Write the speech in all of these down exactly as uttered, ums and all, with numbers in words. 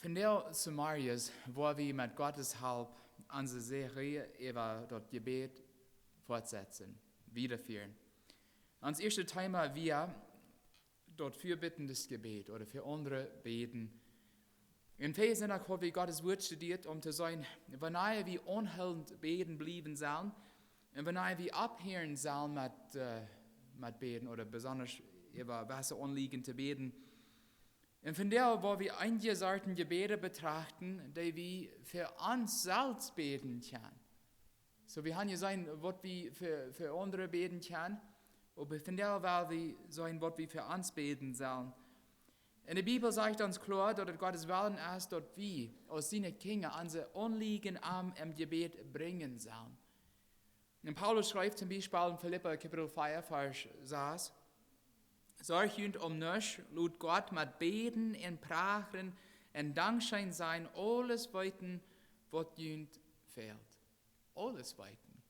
Vondoag zemorjes woa wie met Gottes Help onse Serie äwa daut Jebäd fortsetten, wieda fieren. Ons ieeschtet Thema wia daut färbittendet Jebäd ooda fa aundre bäden. Un vondoag ha wie Gottes Wuat studieet, om to seenen, wanea wie aunhoolent bäden bliewen sellen un wanea wie opphieren sellen met, äh, met bäden ooda besonda äwa jewesse Aunliejen to bäden. Un vondoag woa wie eenje Sorten Jebäd betrachten, dee wie fa ons selfst bäden kjennen. Soo, wie haben jeseenen, waut wie fa, fa aundre bäden kjennen, oba vondoag well wie seenen, waut wie fa ons bäden sellen. Un de Bibel sajcht ons kloa, daut et Gottes Wellen es, daut wie aus siene Kjinja onse Aunliejen am em Jebäd brinjen sellen. Un Paulus schrift toom Biespel en Filippa Kapitel vea, Varsch sas: "Sorjt junt om nuscht, lot Gott met Bäden un Prachren un Dankscheen sennen, aules weeten, waut junt fält." Aules weeten.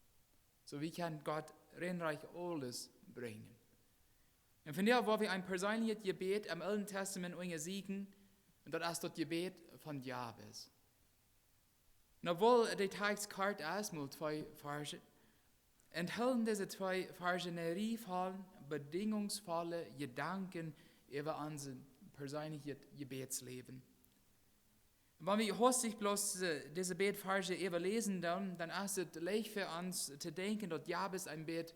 Soo, wie kjennen Gott rein rajcht aules brinjen. Un vondoag woa wie een perseenlichet Jebäd em Oolen Tastament unjasieekjen, un daut es daut Jebäd von Jabes. Nu, wiels de Tekst kort es, mau twee Varsch, enthoolen dise twee Varsch eene Rieej von bedinjungsloose Jedanken äwa ons perseenlichet Jebädsläwen. Wan wie hastich bloos, äh, dise beid Varsch äwaläsen, dan, dan es et leicht fa ons to denkjen, daut Jabes een bät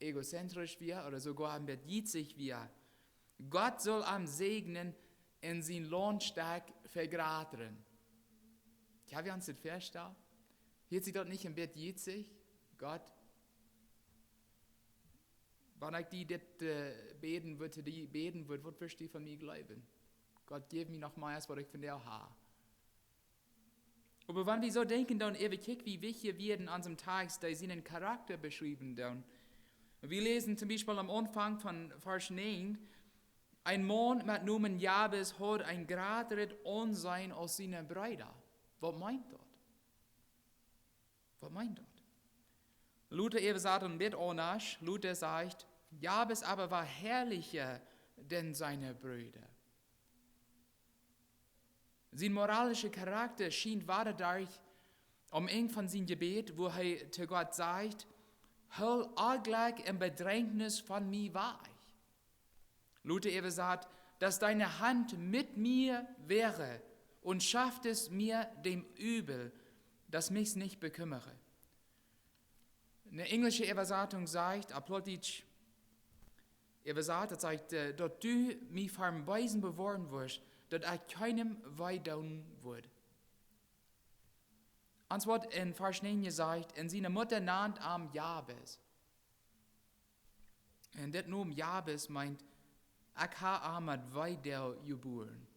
egozentrisch wia ooda soogoa een bät jietsich wia. Gott saul am säajnen un sien Launtstekj vegrooten. Kjenn wie ons daut väastalen? Hieet sikj daut nich een bät jietsich? Gott, wan ekj die dit, äh, bäden wudd, die bäden wudd, waut wurscht du von mie jleewen? Gott, jeff mie noch mea aus waut ekj vondoag ha. Oba wan wie soo denkjen, dan äwakjikj wie wichtje Wieed en onsem Tekst, dee sienen Charakta beschriewen doonen. Wie läsen toom Biespel aum Aunfank von Varsch näajen: "Een Maun met Nomen Jabes haud een jratret Aunseenen aus siene Breeda." Waut meent daut? Waut meent daut? Luther äwasat een bät aundasch. Luther sajcht: "Jabes oba wia harlicha aus siene Breeda." Sien moralischa Charakta schient wada derch aum Enj von sien Jebäd, wua hee to Gott sajcht: "Hool Onjlekj un Bedrängnis von mie wajch." Luther äwasat: "Dass deine Hand mit mir wäre und schaffst mir dem Übel, das mich nicht bekümmere." Eene enjlische Äwasatunk sajcht, opp Plautdietsch äwasat, daut sajcht, äh, "Daut du mie vom Beesen bewoaren wurscht, daut ekj kjeenem wee doonen wudd." Ons woat en Varsch näajen jesajcht: "Un siene Mutta nand am Jabes." Un dit Nomen Jabes meent: "Ekj ha am met Wee jebuaren."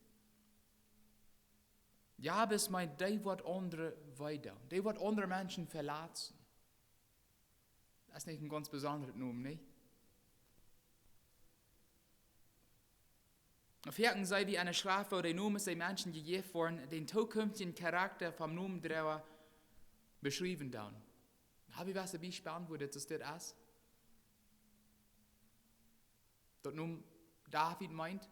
Jabes meent, dee waut aundre wee doonen, dee waut aundre Menschen veletzen. Daut es nich een gaunz besondret Nomen, nä? Foaken seenen wie enne Schreft, wua de Nomes, dee Menschen jejäft woaren, dän tookjinftjen Charakta vom Nomendroaga beschriewen doonen. Hab wie waut Biespels, wua dit soo es? Daut Nomen David meent,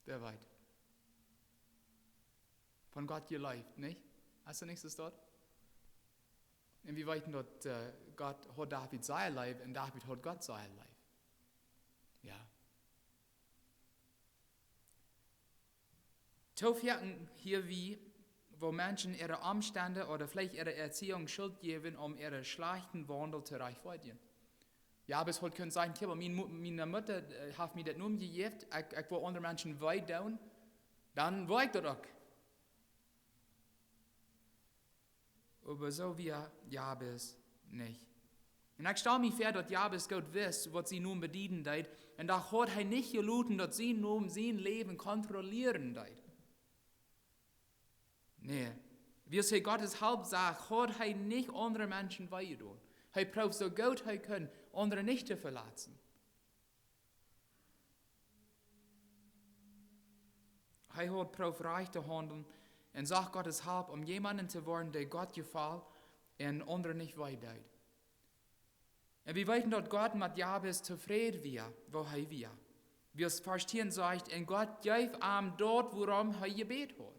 wäa weet. Von Gott jeleeft, nich? Hast du nich soo daut? Un wie weeten daut, äh, Gott haud David sea leef un David haud Gott sea leef. Jo. Too foaken hia wie, wua Menschen äare Omstend ooda veleicht äare Erziehung Schult jäwen, om äaren schlajchten Waundel to rajchtfoadjen. Jabes haud kunt sajen: "Kjikj, miene Mu-, miene Mutta, äh, haft mie daut Nomen jejäft, ekj, ekj well aundre Menschen wee doonen, dan well ekj daut uk." Oba soo wia Jabes nich. Un ekj stal mie väa, daut Jabes goot wist, waut sien Nomen bedieden deed, un doch haud hee nich jeloten, daut sien Nomen sien Läwen kontrollieren deed. Nä, wiels hee Gottes Help sach, haud hee nich aundre Menschen wee jedonen. Hee proowd soo goot hee kunn, aundre nich to veletzen. Hee haud proowt rajcht to haundlen un socht Gottes Help, om jemaunt to woaren, dee Gott jefoll un aundre nich wee deed. Un wie weeten, daut Gott met Jabes tofräd wia, woo hee wia. Wie aus Varsch tieen sajcht, un Gott jeef am daut, wuarom hee jebät haud.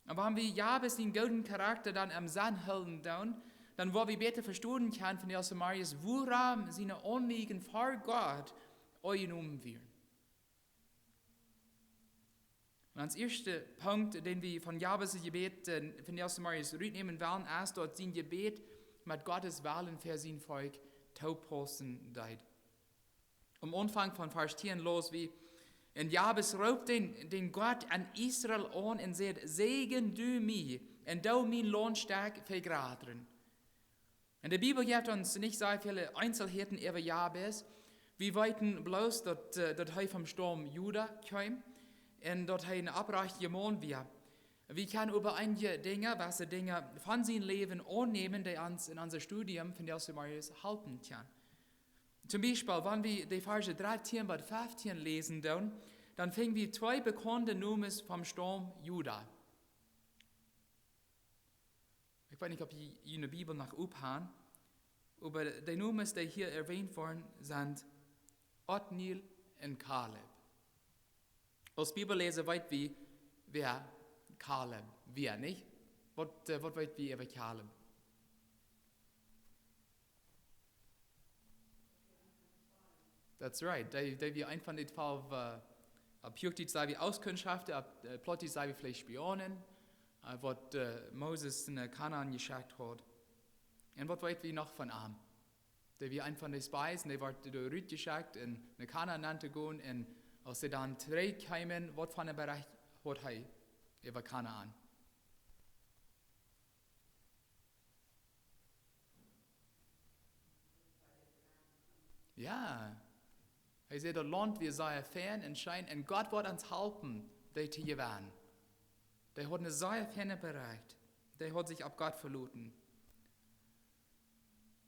Un wan wie Jabes sienen gooden Charakta dan em Senn hoolen doonen, dan woa wie bäta vestonen kjennen von de Samarias, wuarom siene Aunliejen ver Gott aunjenomen wieren. Un ons ieeschte Punkt, dän wie von Jabes Jebäd, äh, von de Samarias rutnämen wellen, es, daut sien Jebäd met Gottes Wellen fa sien Volkj toopaussen deed. Aum Aunfank von Varsch tieen läs wie: Un Jabes roopt dän, dän Gott en Israel aun un säd: Säajen du mie un doo mien Launtstekj vejratren. Un de Bibel jeft ons nich sea väle Eenselheiten äwa Jabes. Wie weeten bloos, daut, äh, daut hee vom Staum Juda kjeem un daut hee een opprajchta Maun wia. Wie kjennen oba eenje Dinja, waut de Dinja von sien Läwen aunnämen, dee ons en ons Studium von de Samarias halpen kjennen. Toom Biespel, wan wie de Varsch dartieen bat fieftieen läsen doonen, dan finj wie twee bekaunde Nomes vom Staum Juda. Ekj weet nich, auf jie june Bibel noch op haben, oba de Nomes, dee hia erwähnt woaren, sent Otniel un Kaleb. Aus Bibelläsa weet wie, wäa Kaleb wia, nich? Waut, äh, waut weet wie äwa Kaleb? That's right. Dee, dee wia eent von de twalf, äh, opp Huachdietsch saj wie Auskundschafta, opp, äh, Plautdietsch saj wie veleicht Spionen, äh, waut, äh, Moses no Kanaan jeschekjt haud. Un waut weet wie noch von am? Dee wia eent von de Spies un dee wort doa rutjeschekjt un no Kanaan nenn to gonen. Un aus see dan trigjkjeemen, waut fa een Berecht haud hee äwa Kanaan? Jo, hee säd, daut Launt wia sea fein un scheen un Gott woat ons halpen, dee to jewennen. Dee haud een sea feinet Berecht. Dee haud sikj opp Gott veloten.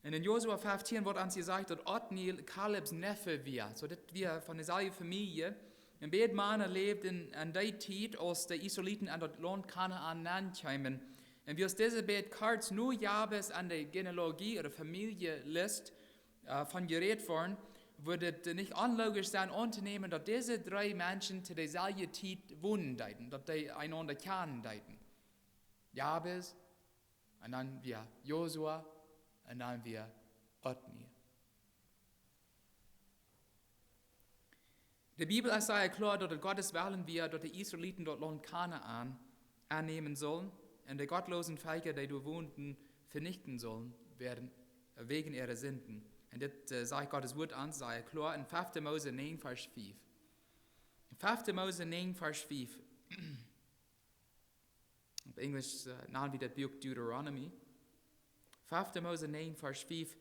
Un en Josua fieftieen woat ons jesajcht, daut Otniel Kalebs Neffe wia. Soo, dit wia von deselwje Famielje. Un beid Mana läwden en dee Tiet, aus de Israeliten en daut Launt Kanaan nenkjeemen. Un wiels dise beid kort no Jabes en de Genealogie ooda Famieljelist, äh, von jerät woaren, wudd et nich onlogisch sennen auntonämen, daut dise dree Menschen to deselwje Tiet wonen deeden, daut dee eenaunda kjanen deeden. Jabes, un dan wia Josua, un dan wia Otniel. De Bibel es sea kloa, daut et Gottes Wellen wia, daut de Israeliten daut Launt Kanaan aunnämen sullen un de gottloosen Velkja, dee doa wonden, venichten sullen wäajen, wäajen äare Sinden. Un dit, äh, sajcht Gottes Wuat ons sea kloa en fiefte Mose näajen, Varsch fief. Fiefte Mose näajen, Varsch fief. Opp Enjlisch, äh, nanen wie daut Buak Deuteronomy. Fiefte Mose näajen, Varsch fief.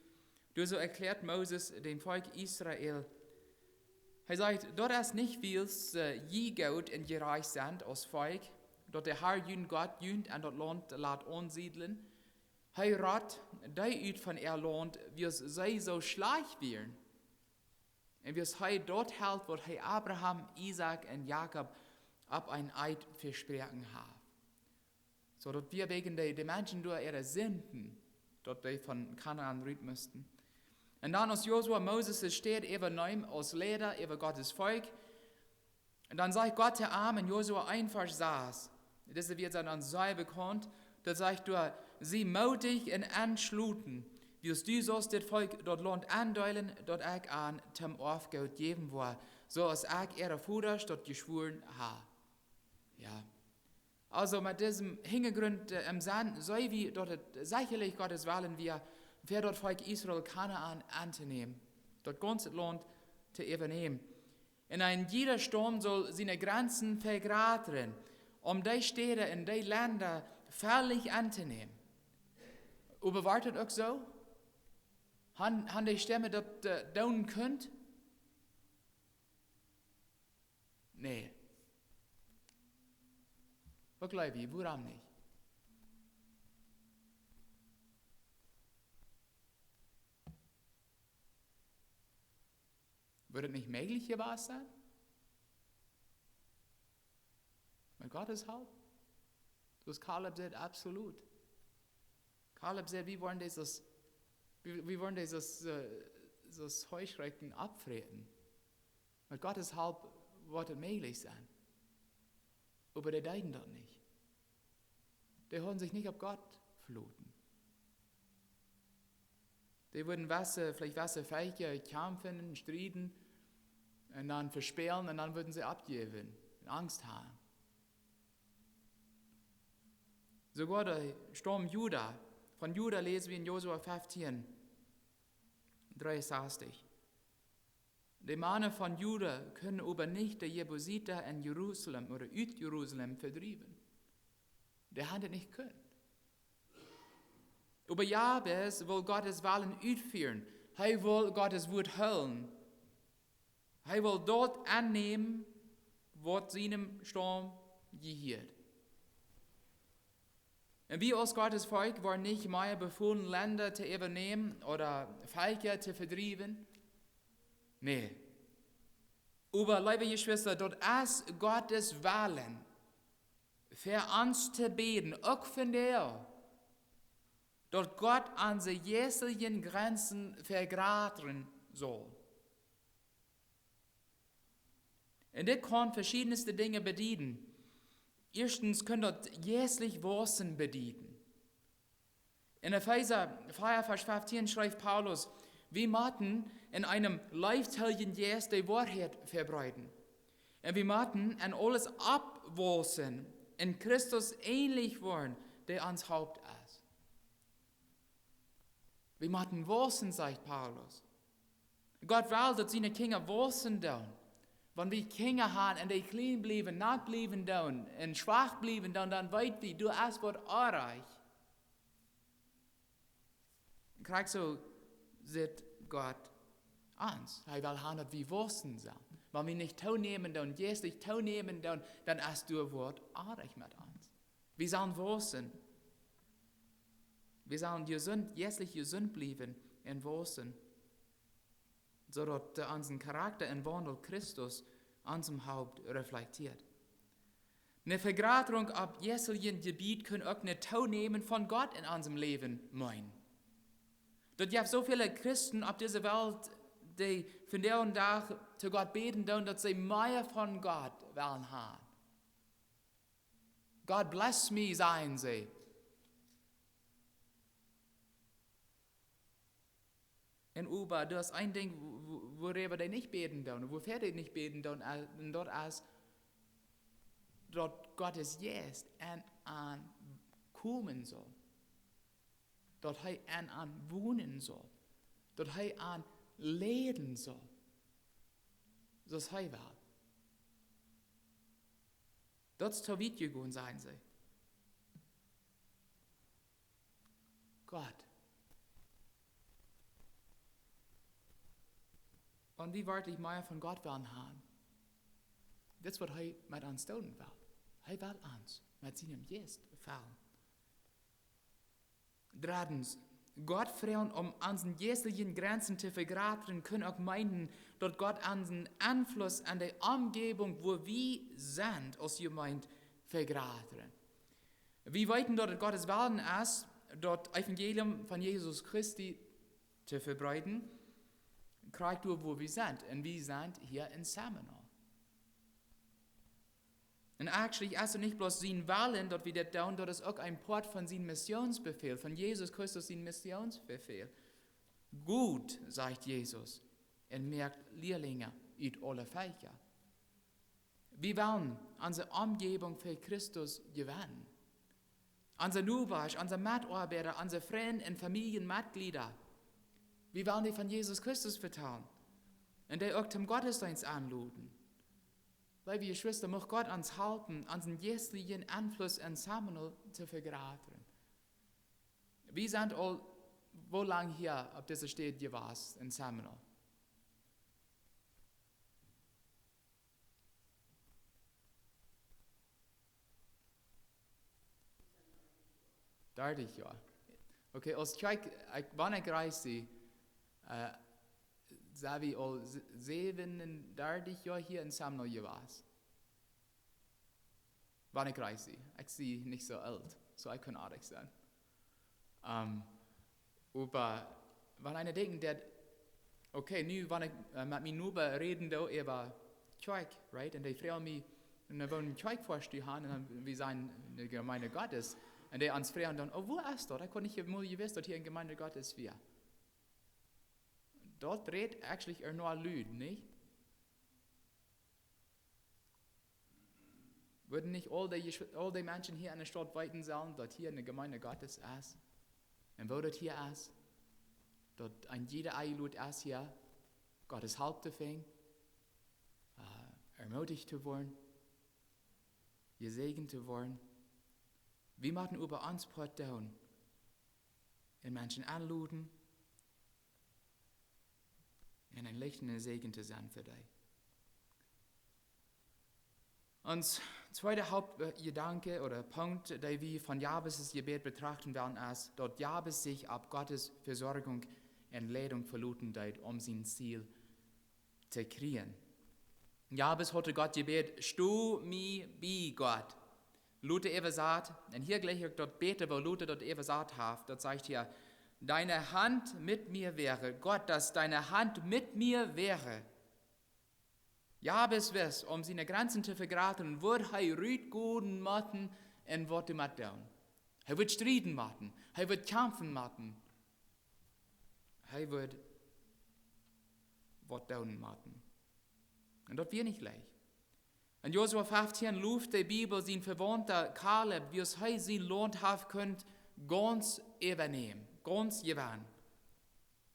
Doa soo erkjläat Moses däm Volkj Israel. Hee sajcht: Daut es nich, wiels, äh, jie goot un jerajcht sent aus Volkj, daut de Herr, jun Gott, junt en daut Launt lat aunsiedlen. Hee roopt dee ut von äa Launt, wiels see soo schlajcht wieren. Un wiels hee daut helt, waut hee Abraham, Isaak un Jakob opp een Eed vesproaken haud. Soo daut wia wäajen de, de Menschen doa äare Sinden, daut dee von Kanaan rut musten. Un dan, aus Josua Moses siene Städ äwaneem aus Leida äwa Gottes Volkj, un dan sajcht Gott to am en Josua eent, Varsch sas. Dise Wieed sent ons sea bekaunt. Doa sajcht doa: Sie mootich un entschloten, wiels du saust dit Volkj daut Launt endeelen, daut ekj an toom Erfgoot jäwen woa, soo aus ekj äare Vodasch daut jeschwoaren haud. Jo. Aulsoo met disem Hinjagrunt, äh, em Senn, seenen wie, daut et sechalich Gottes Wellen wia, fa daut Volkj Israel Kanaan auntonämen, daut gaunze Launt to äwanämen. Un een jieda Staum sull siene Grenzen vejratren, om dee Städa un dee Lenda völlich auntonämen. Oba wia daut uk soo? Han, han de Stäms daut, äh, doonen kunt? Nä. Waut jleew jie, wuarom nich? Wudd et nich mäajlich jewast sennen? Met Gottes Help? Soo aus Kaleb sajcht, absolut. Kaleb sajcht, wie woaren dise, wie, wie woaren dise, äh, Soo Heuschrecken oppfräten. Met Gott siene Help woat et mäajlich sennen. Oba dee deeden daut nich. Dee hauden sikj nich opp Gott veloten. Dee wudden wesse, veleicht wesse Velkja kjamfen, strieden un dan vespälen un dan wudden see oppjäwen un Angst haben. Soogoa de Staum Juda, von Juda läsen wie en Josua feftieen, dreeunsastich. De Mana von Juda kunnen oba nich de Jebusita en Jerusalem ooda ut Jerusalem vedriewen. Dee haben daut nich kunt. Oba Jabes wull Gott sienen Wellen utfieren. Hee wull Gott sien Wuat hoolen. Hee wull daut aunnämen, waut sienem Staum jehieet. Un wie aus Gott sien Volkj wieren nich mea befolen, Lenda to äwanämen ooda Velkja to vedriewen. Nä. Oba, leewe Jeschwista, daut es Gott sien Wellen, fa ons to bäden, uk vondoag, daut Gott onse jeistelje Grenzen vegratren saul. Un dit kaun veschiedenste Dinja bedieden. Ieeschtens kaun daut jeistlich waussen bedieden. En Efeesa vea, Varsch feftieen schrift Paulus: "Wie motten en eenem leeftoljen Jeist de Woarheit vebreeden. Un wie motten en aules oppwaussen, en Christus änlich woaren, dee ons Haupt es." Wie motten waussen, sajcht Paulus. Gott well, daut siene Kjinja waussen doonen. Wan wie Kjinja haben un dee kjlien bliewen, nackjt bliewen doonen un schwak bliewen doonen, dan weet wie, doa es waut oajch. Krakjt soo sitt Gott ons. Hee well haben, daut wie waussen sellen. Wan wie nich toonämen doonen, jeistlich toonämen doonen, dan es doa waut oajch met ons. Wie sellen waussen. Wie sellen jesunt, jeistlich jesunt bliewen un waussen, soo daut, äh, onsen Charakta un Waundel Christus, onsem Haupt, reflektieet. Ne Vegratrunk opp jeisteljet Jebiet kaun uk ne Toonämen von Gott en onsem Läwen meenen. Daut jeft soo väle Christen opp dise Welt, dee vondoag dän Dach to Gott bäden doonen, daut see mea von Gott wellen haben. "God bless me", sajen see. Un oba, daut es een Dinkj, wo-, wo-, woaräwa dee nich bäden doonen, woafäa dee nich bäden doonen, äh, un daut es, daut Gott sien Jeist en an komen saul. Daut hee en an wonen saul. Daut hee an leiden saul. Soo aus hee well. Daut es too wiet jegonen, sajen see. Gott. Wan wie werkjlich mea von Gott wellen haben, dit es waut hee met ons doonen well. Hee well ons met sienem Jeist fellen. Dreddens, Gott froagen, om onse jeistelje Grenzen to vegratren, kaun uk meenen, daut Gott onsen Enfluss en de Omjäwunk, wua wie sent, aus Jemeent vegratren. Wie weeten, daut et Gott sien Wellen es, daut Evangelium von Jesus Christus to vebreeden, krakjt doa, wua wie sent. Un wie sent hia en Seminole. Un actually es et nich bloos sien Wellen, daut wie dit doonen, daut es uk een Poat von sien Missionsbefäl, von Jesus Christus sien Missionsbefäl. "Got", sajcht Jesus, "un moakt Lierlinja ut aule Velkja." Wie wellen onse Omjäwunk fa Christus jewennen. Onse Nobasch, onse Metoabeida, onse Frind un Famieljemitglieda. Wie wellen dee von Jesus Christus vetalen. Un dee uk toom Gottesdeenst enloden. Leewe Jeschwista, mucht Gott ons halpen, onsen jeistlichen Enfluss en Seminole to vegratren. Wie sent aul woo lang hia opp dise Städ jewast en Seminole? Dartich Joa. Okay, aus Kjoakj, ekj, wan ekj rajcht sie, äh, sent wie aul s-, säwenundartich Joa hia en Seminole jewast. Wan ekj rajcht sie. Ekj sie nich soo oolt, soo ekj kaun oajch sennen. Ähm, oba wan eena denkjt, daut Okay, nu wan ekj äh, met mien Noba räden doo äwa Kjoakj, right? Un dee froagen mie, un dan woo een Kjoakj fäasch du han, un dan wie sent de Jemeent Gottes. Un dee ons froagen dan, oh, wua es daut? Ekj haud nich mol jewist, daut hia eene Jemeent Gottes wia. Daut rät actually ea no Lud, nich? Wudden nich aul dee, Jesch- aul dee Menschen hia enne Staut weeten sellen, daut hia eene Jemeent Gottes es? Un woo daut hia es? Daut een jieda enjelot es hia, Gott siene Help to finjen, äh, ermutigt to woaren, jesäajent to woaren. Wie motten äwa ons Poat doonen un Menschen enloden un een Licht un een Säajen to sennen fa dee. Ons tweeda Hauptjedanke ooda Punkt, dee wie von Jabes sien Jebäd betrachten wellen, es, daut Jabes sikj opp Gott siene Vesorjunk un Leidunk veloten deed, om sien Ziel to kjrieen. Jabes haud Gott jebäden: Sto mie bie, Gott. Luther äwasat, un hia jlikj ekj daut bäta, woo Luther daut äwasat haft. Daut sajcht hia: Deine Hand mit mir wäre, Gott, dass deine Hand mit mir wäre. Jabes wist, om siene Grenzen to vegroten, wudd hee rutgonen motten un waut doamet doonen. Hee wudd strieden motten, hee wudd kjamfen motten, hee wudd waut doonen motten. Un daut wia nich leicht. En Josua feftieen loft de Bibel sien Vewaunten Kaleb, wiels hee sien Launt haft kunt gaunz äwanämen, gaunz jewennen.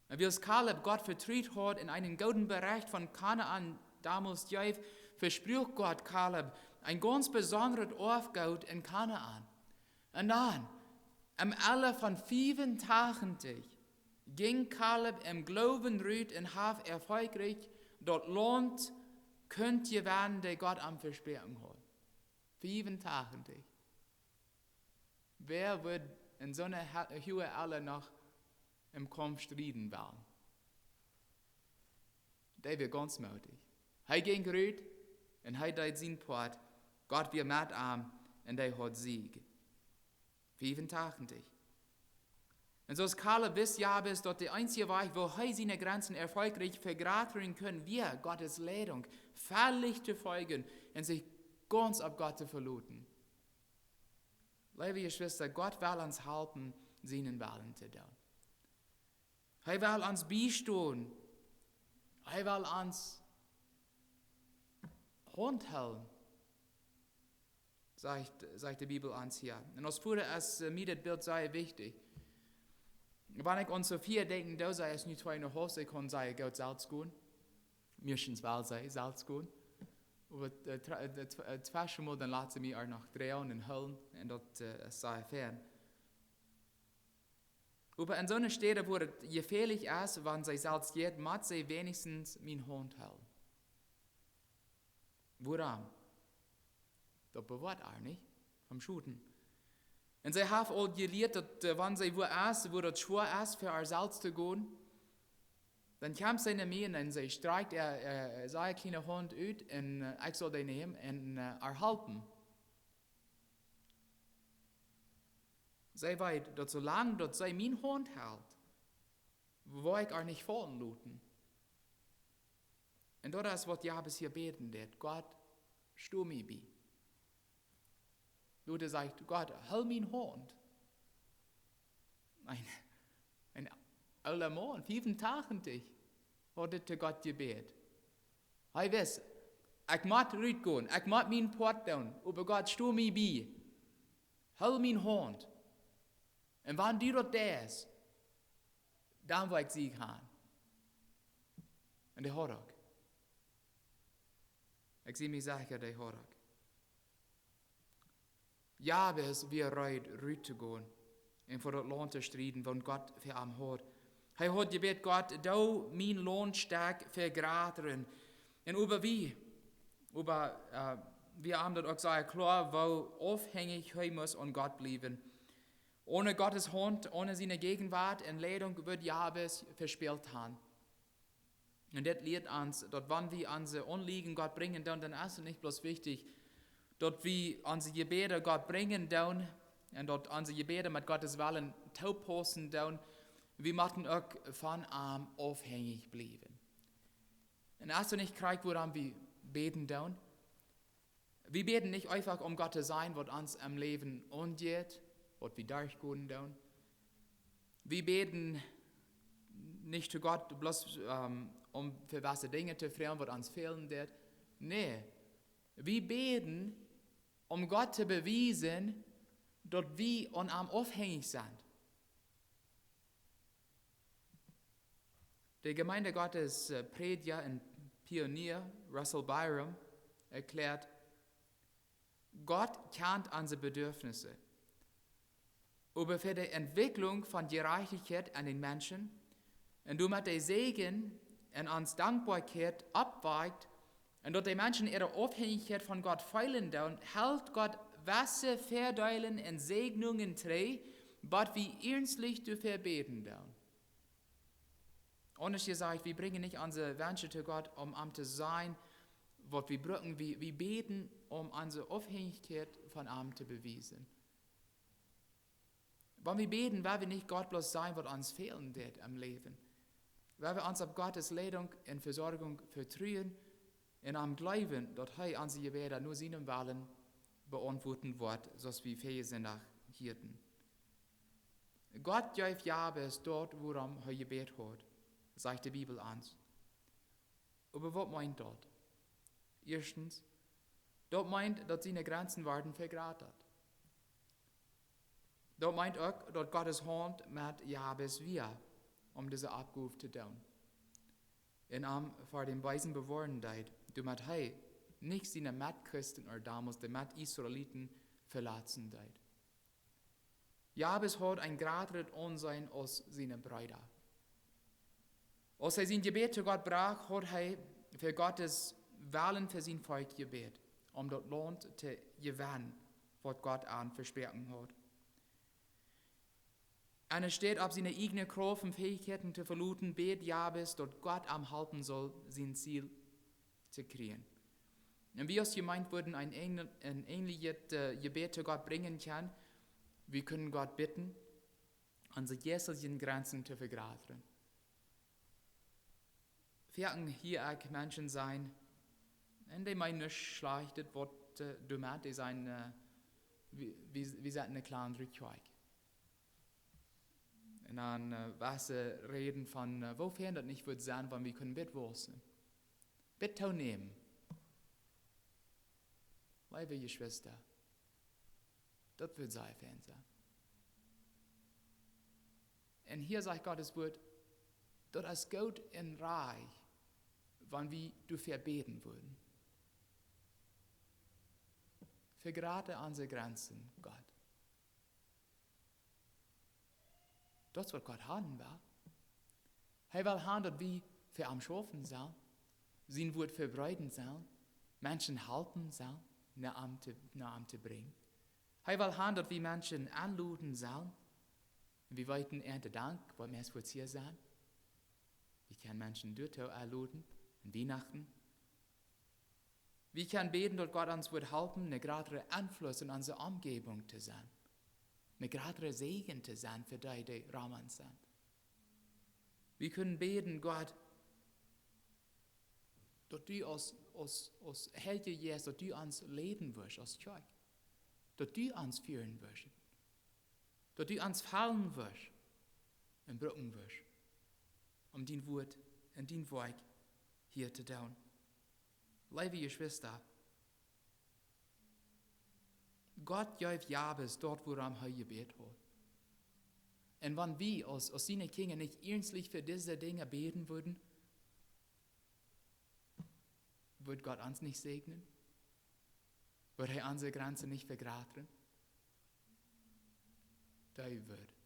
Un wiels Kaleb Gott vetrut haud un eenen gooden Bericht von Kanaan domols jeef, vespruak Gott Kaleb een gaunz besondret Oafgoot en Kanaan. Un dan, em Ella von fiefuntachentich, jinkj Kaleb em Gloowen rut un haft erfolgreich daut Launt kunt jewennen, daut Gott am vesproaken haud. Fiefuntachentich. Wäa wudd en soone ha- huage Ella noch em Kaumf strieden wellen? Dee wia gaunz mootich. Hee jinkj rut un hee deed sien Poat. Gott wia met am un hee haud Sieg. Fiefuntachentich. Un soo aus Kaleb wist Jabes, daut de eensje Wajch, woo hee siene Grenzen erfolgreich vegroten kunn, wia Gott siene Leidunk, völlig to foljen un sikj gaunz opp Gott to veloten. Leewe Jeschwista, Gott well ons halpen, sienen Wellen to doonen. Hee well ons biestonen. Hee well ons Haunt hoolen, sajcht, sajcht de Bibel ons hia. Un aus Voda es äh, mie dit Bilt sea wichtich. Wan ekj aun Sofia denkjen doo, see es nu twee un een haulf, see kaun sea goot selfst gonen. Meistens well see selfst gonen. Oba äh, tra- äh, tw- äh, twee Mol dan lat see mie ea noch droagen un hoolen. Un daut äh, es sea fein. Oba en soone Städ, wua et jefäalich es, wan see selfst jeit, mott see weenichstens miene Haunt hoolen. Wuarom? Daut bewoat äa nich vom Schoten. Un see haft aul jelieet, daut äh, wan see wua es, wua daut schwoa es fa äa selfst to gonen, dan kjemt see no mie un see strakjt äa, äa, äa kjliene Haunt ut un äh, ekj saul dee nämen un äh, äa halpen. See weet, daut soo lang daut see miene Haunt helt, woa ekj äa nich faulen loten. Un daut es waut Jabes hia bäden deed: Gott, sto mie bie. Luther sajcht: Gott, hool miene Haunt. Een, een oola Maun, fiefuntachentich, haud dit to Gott jebät. Hee wist: Ekj mott rutgonen, ekj mott mien Poat doonen, oba Gott, sto mie bie. Hool miene Haunt. Un wan du daut deist, dan woa ekj Sieg haben. Un dee haud uk. Ekj sie mie secha, dee haud uk. Jabes wia reed ruttogonen un fa daut Launt to strieden, waut Gott fa am haud. Hee haud jebät: Gott, doo mien Launtstekj vegrotren. Un oba wie, oba äh, wie haben daut uk sea kloa, woo aufhenjich hee must aun Gott bliewen. Onen Gott siene Haunt, onen siene Jäajenwoat un Leidunk wudd Jabes vespält haben. Un dit lieet ons, daut wan wie onse Aunliejen Gott brinjen, dan, dan es et nich bloos wichtich, daut wie onse Jebäde Gott brinjen doonen un daut onse Jebäde met Gott sienen Wellen toopaussen doonen, Wie motten uk von am aufhenjich bliewen. Un es daut nich krakjt, wuarom wie bäden doonen? Wie bäden nich eefach, om Gott to sajen, waut ons em Läwen aunjeit, waut wie derchgonen doonen. Wie bäden nich to Gott bloos, ähm, om fa jewesse Dinja to froagen, waut ons fälen deit. Nä, wie bäden, om Gott to bewiesen, daut wie aun am aufhenjich sent. De Jemeent Gottes, äh, Prädja un Pionier Russell Ballard erkjläat: Gott kjant onse Bedarfnisse. Oba fa de Entwicklung von Jerajchtichkjeit en dän Menschen un doamet de Säajen un ons Dankboakjeit oppwakjt un daut de Menschen äare Aufhenjichkjeit von Gott feelen doonen, helt Gott jewesse Väadeelen un Säajnungen trigj, waut wie iernstlich doafäa bäden doonen. Aundasch jesajcht, wie brinjen nich onse Wensche to Gott, om am to sajen, waut wie brucken. Wie, wie bäden, om onse Aufhenjichkjeit von am to bewiesen. Wan wie bäden, woa wie nich Gott bloos sajen, waut ons fälen deit em Läwen. Woa wie ons opp Gottes Leidunk un Vesorjunk vetruen un am jleewen, daut hee onse Jebäda no sienem Wellen beauntwuaten woat, soo aus wie verjen Sindach hieeden. Gott jeef Jabes daut, wuarom hee jebät haud, sajcht de Bibel ons. Oba waut meent daut? Ieeschtens, daut meent, daut siene Grenzen worden vejrata. Daut meent uk, daut Gott siene Haunt met Jabes wia, om dise Oppgow to doonen. Un am ver dän Beesen bewoaren deed, doamet hee nich siene Metchristen ooda donmols de Metisraeliten veletzen deed. Jabes haud een jratret Aunseenen aus siene Breeda. Aus hee sien Jebäd to Gott brocht, haud hee fa Gottes Wellen fa sien Volkj jebät, om daut Launt to jewennen, waut Gott am vesproaken haud. Enne Städ opp siene ieejne Krauft un Fäichkjeiten to veloten, bäd Jabes, daut Gott am halpen sull, sien Ziel to kjrieen. Un wie aus Jemeent wudden een ähnl-, een ähnlichet, äh, Jebäd to Gott brinjen kjennen. Wie kjennen Gott bäden, onse jeistelje Grenzen to vejratren. Foaken hia ekj Menschen sajen, un dee meenen nuscht Schlajchtet, waut, äh, doamet, dee sajen, äh, wie, wie, wie sent eene kjleinere Kjoakj. Un dan, äh, woo see räden von, äh, woo fein daut nich wudd sennen, wan wie kunnen bät wausen. Bät toonämen. Leewe Jeschwista, daut wudd sea fein sennen. Un hia sajcht Gottes Wuat, daut es goot un rajcht, wan wie doafäa bäden wudden. Vejrata onse Grenzen, Gott. Daut es, waut Gott haben well. Hee well haben, daut wie fa am schaufen sellen, sien Wuat vebreeden sellen, Menschen halpen sellen, no am to, no am to brinjen. Hee well haben, daut wie Menschen enloden sellen. Un wie weeten, Erntedank, waut meist wudd hia sennen. Wie kjennen Menschen doatoo enloden, aun Wienachten. Wie kjennen bäden, daut Gott ons wudd halpen, een jratren Enfluss en onse Omjäwunk to sennen. Een jratren Säajen to sennen fa dee, dee rom ons sent. Wie kjennen bäden, Gott, daut du aus, aus, aus Heilja Jeist, daut du ons leiden wurscht, aus Kjoakj. Daut du ons fieren wurscht. Daut du ons fellen wurscht un brucken wurscht, om dien Wuat un dien Woakj hia to doonen. Leewe Jeschwista, Gott jeef Jabes daut, wuarom hee jebät haud. Un wan wie aus, aus siene Kjinja nich iernstlich fa dise Dinja bäden wudden, wudd Gott ons nich säajnen? Wudd hee onse Grenzen nich vejratren? Dee wudd.